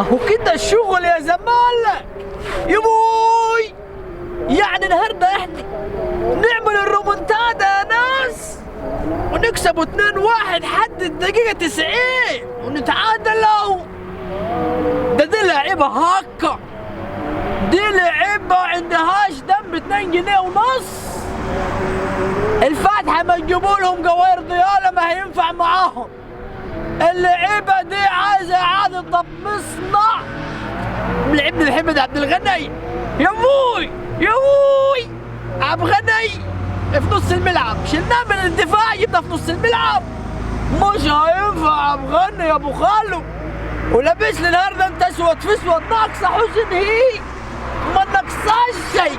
اهو كده الشغل يا زمالك يا بوي. يعني النهارده احنا نعمل الرومونتادا يا ناس ونكسبوا 2-1 حد الدقيقة 90 ونتعادلوا. ده دي لعيبة هاكا، دي لعيبة عندهاش دم 2.5 جنيه. الفاتحة ما تجيبوا لهم جواير ضيالة ما هينفع معاهم. اللعيبة دي عايزة إعادة ضبط مصنع. لعبنا محمد عبد الغني يا ابوي يا ابوي، عبد الغني في نص الملعب شلناه من الدفاع جبنا في نص الملعب. مش هينفع عبد الغني يا ابو خالو، ولابس لي النهارده انت اسود في اسود، ناقصه حسن هي ما ناقصاش شيء.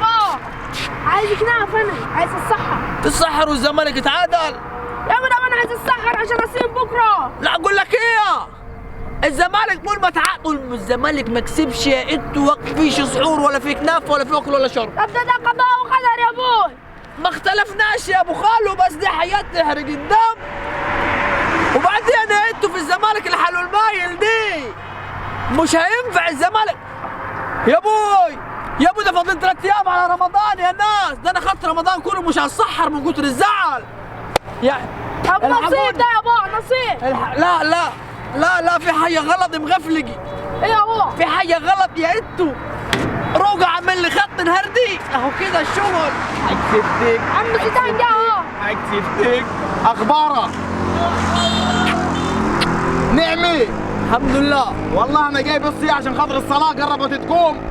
عايزك نعرف انا عايز الصحة. تسحر والزمالك اتعادل يا مدام انا عايز السحر عشان اصيم بكره. لا اقول لك ايه، الزمالك طول ما تعادل الزمالك ما كسبش يا انتوا، فيش سحور ولا في كنافه ولا في اكل ولا شرب. طب ده قضاء وقدر يا ابوي. ما اختلفناش يا ابو خالو، بس دي حياة تحرق الدم. وبعدين انتوا في الزمالك اللي حلو المايل دي مش هينفع الزمالك يا ابوي يا ابوي. ده فاضل 3 ايام على رمضان يا ناس، ده انا خدت رمضان كله مش هتسحر من كتر الزعل. يعني طب نصيب ده يا ابو نصيب. لا لا لا لا، في حاجة غلط مغفلقي. ايه يا ابو؟ في حاجة غلط يا انتو. روجا عامل لي خط نهاردي اهو كده الشغل. هكسبتك عم زيدان جه اهو. هكسبتك. اخبارك؟ نعمي الحمد لله. والله انا جاي بس عشان خاطر الصلاة قربت تقوم،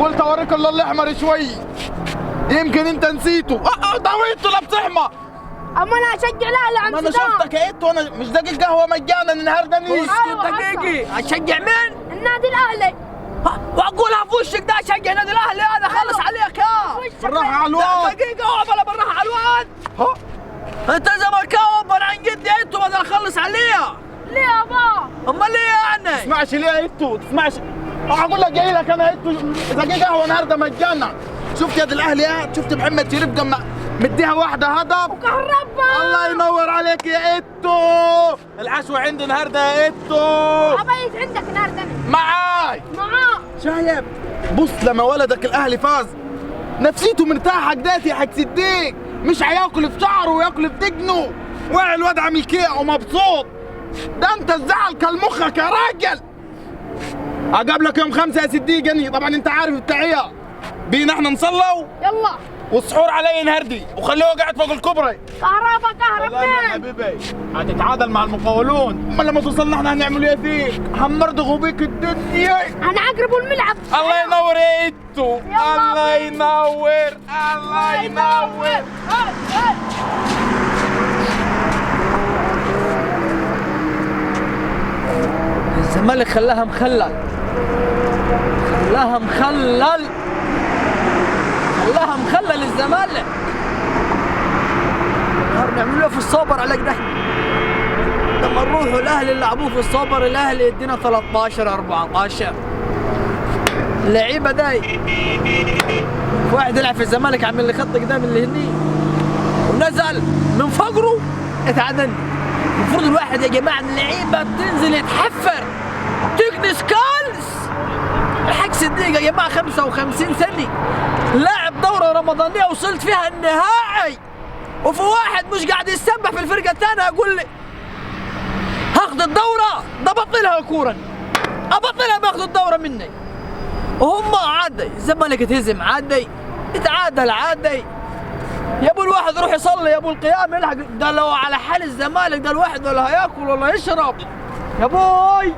قلت اوريك اللون الاحمر شوي يمكن انت نسيته. دويته لا بتحمى. اما انا اشجع الاهلي عم ما انا زيدان. شفتك يا انتو، انا مش دقيق قهوة مجانا النهارده. اسكت أيوة، دقيقي، هتشجع مين؟ النادي الاهلي. واقولها في وشك ده اشجع النادي الاهلي انا، خلص عليك يا بالراحة على الواد. دقيقة اوعى بلا بالراحة على الواد. انت زملكاوي عن جد يا انتو، بدل اخلص عليها. ليه يا با؟ امال ليه يعني؟ تسمعش ليه يا انتو؟ تسمعش. اقول لك جاي لك انا يا انتو دقيق قهوة النهارده مجانا. شفت يد الاهلي يا؟ شفت محمد شريف جمع مديها واحدة هدف وكهربا. الله ينور عليك يا اتو. العشوة عندي النهارده يا اتو. عبيت عندك النهارده معاي معاه. شايب بص، لما ولدك الاهلي فاز نفسيته مرتاحة كده يا حاج صديق، مش هياكل في شعره وياكل في دقنه. وقع الواد عامل كده ومبسوط. ده انت الزعل كان مخك يا راجل. اقابلك يوم 5 يا صديق. طبعا انت عارف التعيه بينا احنا نصلوا يلا والسحور علي نهردي، وخلوه قاعد فوق الكوبري. كهربا كهربين يا حبيبي هتتعادل مع المقاولون. امال لما توصلنا احنا هنعمل ايه فيك؟ هنمرضغوا بيك الدنيا، هنعقربوا الملعب. الله ينور يا انتو. الله ينور الله ينور. الزمالك خلاها مخلل، خلاها مخلل، خلاها مخلل الزمالك. نعملوها في الصبر على قد احنا. لما نروحوا الاهلي يلعبوه في الصبر، الاهلي يدينا 13 14. اللعيبة داي واحد يلعب في الزمالك عامل لي خط قدام اللي هني ونزل من فقره اتعادلنا. المفروض الواحد يا جماعة اللعيبة تنزل يتحفر تكنس كالس. الحاج صديق يا جماعة 55 سنة لاعب دوره رمضانيه وصلت فيها النهائي، وفي واحد مش قاعد يسبح في الفرقة الثانية يقول لي هاخذ الدورة، ده بطلها الكورة، ابطلها باخذ الدورة مني. وهم عادي الزمالك اتهزم عادي، اتعادل عادي. يا ابو الواحد روح يصلي يا ابو القيام يلحق. ده لو على حال الزمالك ده الواحد ولا هياكل ولا يشرب يا بوي.